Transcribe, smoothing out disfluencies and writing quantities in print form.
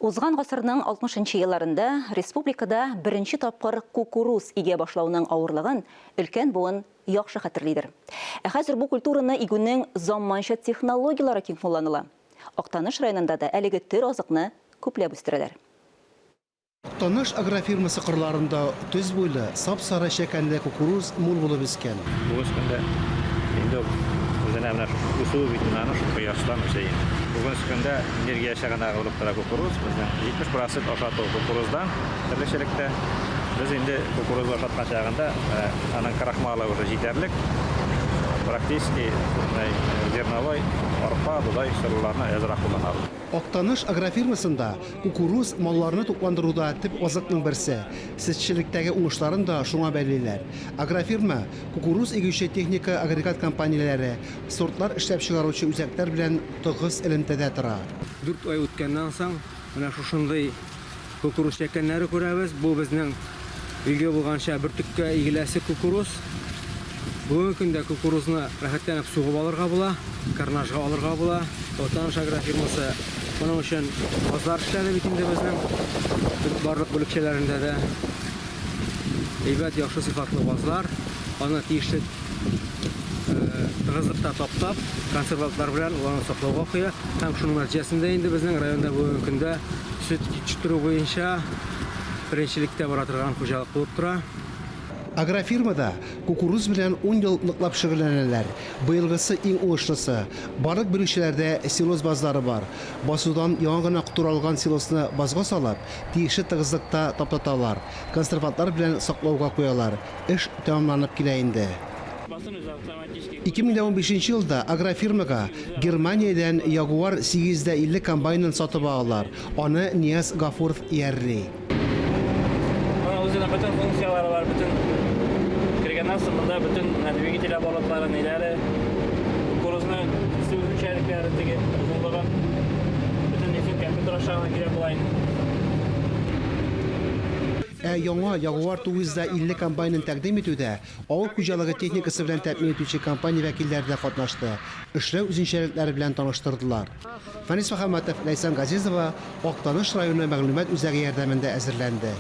Узган гасырның 60 нчы елларында республикада беренче тапкыр кукуруз игә башлауның авырлыгын өлкән буын яхшы хәтерлидер. Ә хәзер бу культураны игүнең заманча технологияләре киң кулланыла. Актаныш районында да әлеге төр азыкны күпләп үстерәләр. Актаныш агрофирмасы кырларында төз буйлы, сап-сары чәкәнле кукуруз мул булып үскән. Бүгенге көндә инде үзенә менә шушы үсүе бит инде аның шул кояштан үсә инде. Бүгенге көндә энергия чыганагы булып тора кукуруз. Безнең 70 процент ашату кукуруздан терлекчелектә. Без инде кукуруз ашаткан чагында аның крахмалы уже җитәрлек. Практически зерновой, арпа, бодай сорыларны әзрәк кулланабыз. Актаныш агрофирмасында кукуруз малларны тукландыруда төп азыкның берсе. Сөтчелектәге уңышларын да шуңа бәйлиләр. Агрофирма кукуруз игүче техника агрегат компанияләре, сортлар эшләп чыгаручы үзәкләр белән тыгыз элемтәдә тора. Дүрт ай үткәннән соң менә шушындый кукуруз чәкәннәре күрәбез. Бу безнең, билгеле булганча, бөртеккә игеләсе кукуруз. Бүгенге көндә кукурузны рәхәтләнеп сугып алырга була, карнажга алырга була. Актаныш агрофирмасы моның өчен базлар эшләде бит инде безнең барлык бүлекчәләрендә дә. Әйбәт, яхшы сыйфатлы базлар. Аны тиешле тыгызлыкта таптап, консервантлар белән ул аны саклауга куя. Һәм шуның нәтиҗәсендә инде безнең районда бүгенге көндә сөт җитештерү буенча беренчелектә бара торган хуҗалык булып тора. Агрофирмада кукуруз белән ун ел ныклап шөгыльләнәләр. Быелгысы иң уңышлысы. Барлык бүлекчәләрдә силос базлары бар. Басудан яңа гына туралган силосны базга салып, тиешле тыгызлыкта таптаталар, консервантлар белән саклауга куялар. Эш тәмамланып килә инде. 2015 нче елда агрофирмага Германиядән Ягуар 850 комбайнын сатып алалар. Аны Нияз Гафуров иярли. Моның үзенең бөтен функцияләре бар, бөтен кергәннән соң монда бөтен менә двигатель оборотлары, ниләре, кукурузны кисү үзенчәлекләре, теге озынлыгын, бөтен нисен компьютер аша гына кирәк була инде. Ә яңа Ягуар 950 комбайнын тәкъдим итүдә авыл хуҗалыгы техникасы белән тәэмин итүче компания вәкилләре дә катнашты, эшләү үзенчәлекләре белән таныштырдылар. Фәнис Мөхәммәтов, Ләйсән Газизова, Актаныш районы мәгълүмат үзәге ярдәмендә әзерләнде.